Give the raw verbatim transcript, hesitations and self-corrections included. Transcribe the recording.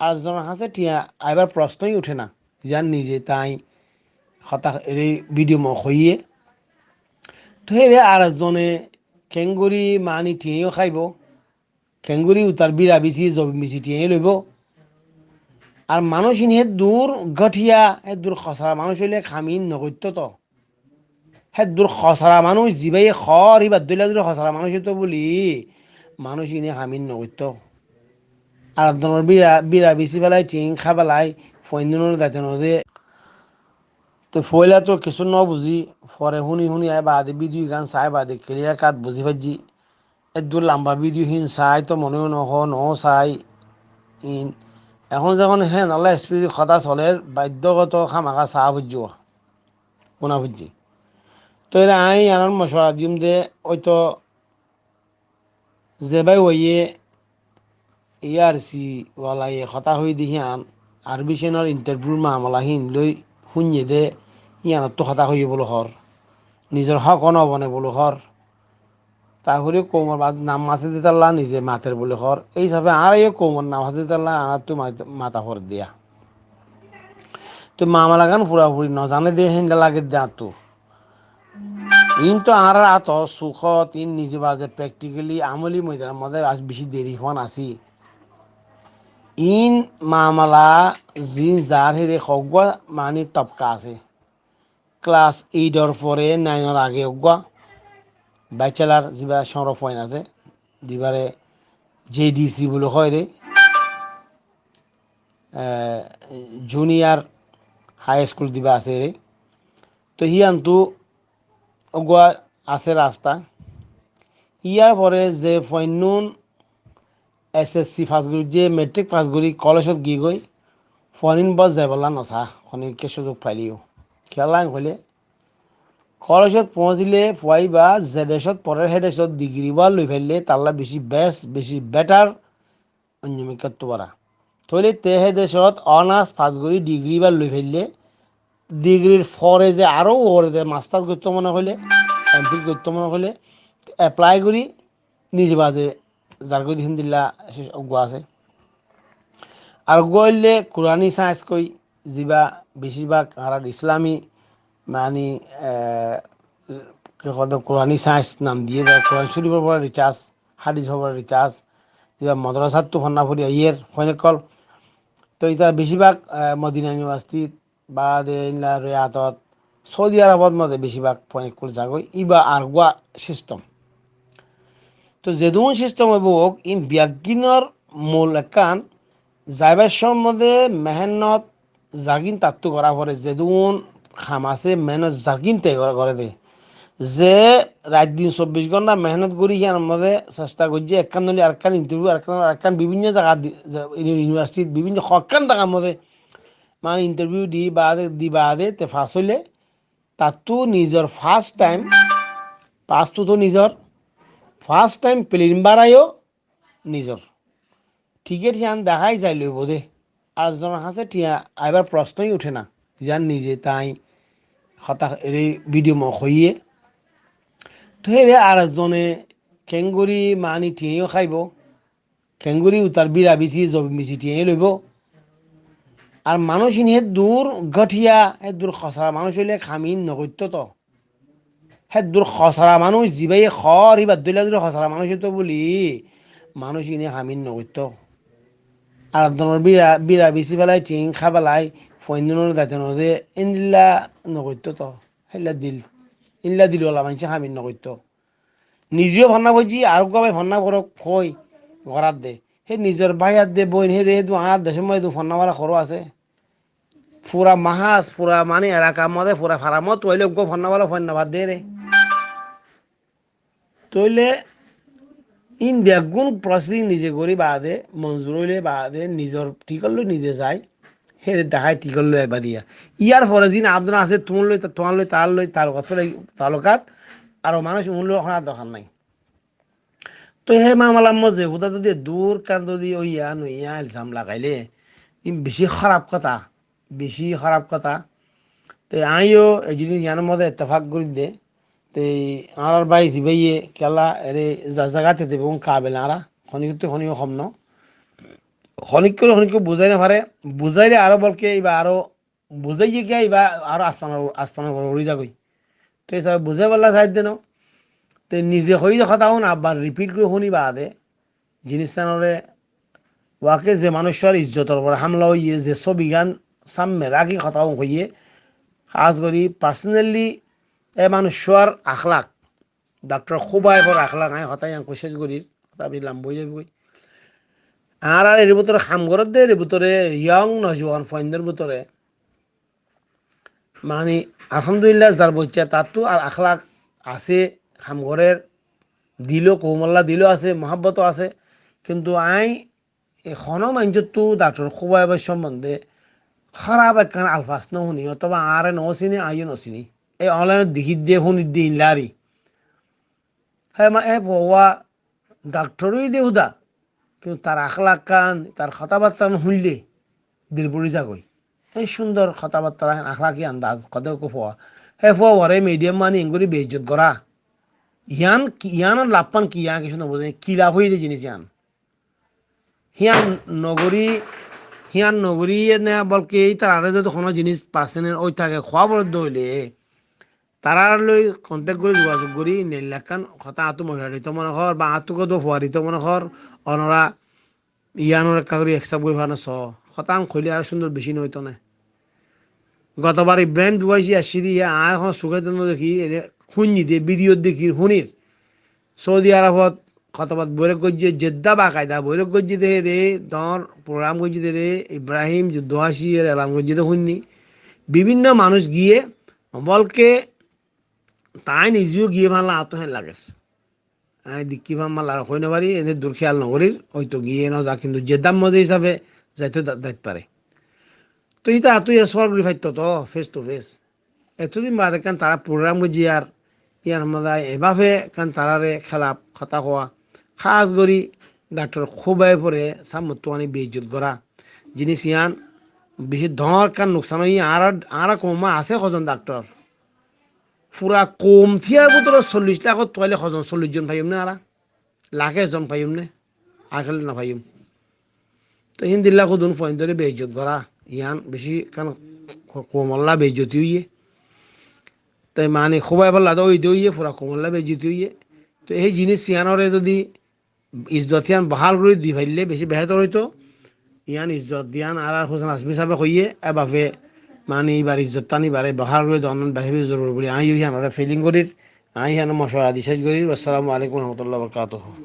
Ar zonor hañsé thiañ aibar prosnoi uṭe na, ziyan nize tai hotá ere video mo hoiye. Toi ere ar zone kengori mani thiañ o haibo, kengori utar bira bisi zobin bisi thiañ o loibo. Ar manúic in héddur gothiya, héddur hosara manúic oile hamin nogoitto to. Héddur hosara manúic, zibaye hoór, íbar dóilla dóilla hosara manúic óito buli manúic ine hamin nogoitto. Ar zonor bira, bira bisi felai, thiañ hái felai, fuaindunore zaito node. Te foila to kissú nobuzí, fore húni húni ai baade, video gán sai baade, clear cut buzí faijjí. Héddur lamba video hín sai to mone no hoó, no sai in. Ehón zehón hénolla speed hotá soler, baiddogoto hámaká saá foijjé, húna foijjé. Toi ere añí iyanor mocuwara diyum de, óito ze bái óiye ARC walaye hotá hoiye de híyan, Arbi Senor interview mamala hín loi húinye de, híyanottú hotá hoiye buli hoór. Nizor hók no bone buli hoór. Tarfore koumor bas-, nam asé de tálla nize mater buli hoór. Ei hísafe añára yó koumor nam asé de tálla añárattú ma-, mata fore diya. Toi mamalagan furafuri no zane de héndilla lage de añáttu. In to añárar átot, sukót, in nize baze practically amoli moidanor modé añí beci deri fuan así. In mamala zin zar here hoggúa mani tobka asé. Class eight or fore nine or age uggúa bachelor ziba cóñro fuain asé, zibare JDC buli hoói re, eh, junior high school ziba asé re. Toi híyantu uggúa asé rasta. Iyar fore ze fuainnún SSC fas gorí, ze matric fas gorí kolejot giyé goi, fuain ín bas zaibolla no saá, honikka suzuk faileyó. Kiyólla hoilé, kolejot foóñsile fuain íba ze decót forer, hé decót digiri íba loi faille, talla beci best, beci better, oinno mikkáttú bara. Tóile te hé decót honours fas gorí digiri íba loi faille, digirir fore ze aró uore ze masters goittó mone hoilé, MPhil goittó mone hoilé, apply gorí nize baze zargói de héndilla céc uggúa asé. Ar uggúa óilde Kurani science koi, ziba becir bák añárar Islami, mani, eh, ki hoó de, Kurani science nam diyé de, Kuran Corifor uore research, hadis or uore research, ziba modrasattu fonná fori aiyér, fuain ókkol. Toi ítara becir bák, eh, Modina University, baade éilla Riyatot, Saudi Arabot modé becir bák fuain ókkol zagói, íba ar uggúa system. Toi zedún system óibo óuk, in beggúnor mul ekkán, zaibar somot modé mehénnot zargín tattú gorá fore, zedún ham asé mehénnot zargín te gorá, goré de. Ze rait din sobbic gónta mehénnot gorí híyanor modé cesta goijjé, ekkán noli arekkán interview, arekkán noli arekkán bibinno zagat di-, ze, uni-, university bibinno hokkán zagar modé mani interview di baade, di baade te fas óile, tattú nizor first time, pass tu to nizor, first time plane bárayo nizor. Ticket híyan dahái zai loibo de. Ar zonor hañsé thiañ aibar prosnoi uṭe na. Ziyan nize tai hotá ere video mo hoiye. Toi ere ar zone kengori mani thiañ o haibo. Kengori utar bira bisi zobin bisi thiañ o loibo. Ar manúic in héddur gothiya, héddur hosara manúic óile ham in nogoitto to. Héddur hosara manúic, zibaye hoór, íbar dóilla dóilla hosara manúic óito buli manúic ine ham in nogoitto. Ar zonor bira, bira bisi felai, thiañ hái felai, fuaindunore zaito node, endilla nogoitto to. Héilla dil, endilla dil wala maincé ham in nogoitto. Nize yó fonná foijjí, ar uggúa bái fonná forok hoi gorát de. Hé nizor bái adde, boin hé re, hédun añár decór modé hédun fonná fora horó asé. Fura mahás, fura mani elakar modé, fura faramot óile uggúa fonná fora foinna bad de re. Tóile in beggún processing nize gorí baade, monzur óile baade, nizor thíkor loi nize zai, hére dahái thíkor loi aibá diya. Iyar fore zin abdon asé, tuáñr loi, tuáñr loi, tar loi, talukat, talukat, ar manúic uñr loi hono dorkar nai. Toi hé mamalar modé húda zodi dur kan zodi óiya noiya ilzam lagaile, in beci hóraf hotá, beci hóraf hotá. Te añí yó e jinis iyanor modé ettefak gorí de. Te añárar bái zibáye kiyólla ere za-, zagat te dibou kabel añára, honikottu honiyó hom no. honíkkoré honíkka buzái no fare, buzáile aró bolke iba aró buzáiye kiyá iba aró asmanor, asmanor uore uri zagói. Te hísabe buzáibolla saidde no. Te nize hoiyé de hotá hon abbar repeat gorí huni baade jinissanore wake ze manúiccúar izzotor uore hamla óiye, ze sóbigán sámme rakí hotá hon hoiyé, hás gorí personally e manúiccúar akhlak, Daktor Khubayefor akhlak, añí hotá yián koi céc gorír, hotá beci lamba ói zaibói. Añárar er bútore ham gorér de, er bútore young nojuwan fuaindor bútore, mani, alhamdulillah, zar boicca tattú ar akhlak asé, ham gorér, dilo, koumolla dilo asé, muhábbot o asé, kintu añí e honó maincóttu Daktor Khubayefor sombonde hóraf ekkán alfaz no húni, otóba añáre no sini, añíyo no sini. E online ot dekídde, húnidde, inlari. Hé ma, e fua daktor óiye de húda, kintu tar akhlak kán, tar hotábattá kán húnile dil buri zagói. E cúndor hotábattá, akhlaki andaz, hodé uggwá fua. Hé fua uore media mani engori beizzot gorá. Yián ki, yiánor lafán ki, yián kessú no buzé, ki laf óiye de jinis yián. Híyan no gorí, híyan no gorí ene bolke ítarare zodi honó jinis personal ói táke, hoówa foredde óile, tarár loi contact gorí, zugazug gorí, neilla ekkán hotá añáttu mocuwara dito mone hoór, ba añáttu hoddúa fua dito mone hoór, onora yiánor ekká gorí accept gorí fano soó. Hotá añár hoilé aró cúndor beci no óito né. Gotobar Ibrahim Dubaisi aiccé de, añár honó suké de no dekí, ene húinni de, video dekír, húnir. Saudi Arabot hotábat boirók goijjé, Jedda bakaida boirók goijjé de re, doñr program goijjé de re, Ibrahim Dubaisi ere elan goijjé de húinni. Bibinno manúic giyé, bolke tañí nize yó giyé fán la, añáttu héen lager. Añí dekí fán la, ar hoi no fari, ene dur kéyal no gorír, óito giyé no za, kintu Jedda moze hísabe zaito da-, zait fare. Toi íta añáttu yó sual gorí faitto to, face to face. Etodin baade ekkán tará program goijjé ar, yían mazé ebábe ekkán taráre kélaf hotá hoówa, hás gorí Daktor Khubayeforé sámmottú aní beizzot gorá. Jinis yían beci doñr ekkán nuksan óiye. Añára, añára koum asé hozon daktor? Fura koum tiyar bútore sollic lakóttu aile hozon sollic zon faiyum né añára? Lake zon faiyum né? Ar kiyólla no faiyum. Toi híndilla hodún fuaindóre beizzot gorá, yián beci ekkán ko-, koumolla beizzoti óiye. Toi mani Khubayefolla de óiye de óiye, fura koumolla beizzoti óiye. Toi hé jinis yiánore zodi izzot yián bahál gorí di faille beci behétor óito. Yián izzot diyan añárar Husen Azmi sábe hoiyé, ebábe mani ibar izzot tán ibare bahál gorí donan beci beci zorur buli añí yó yiánore feeling gorír, añí yián mocuwara di céc gorír. Assalamu alaikum wa rahmatullahi wa barakatuhu.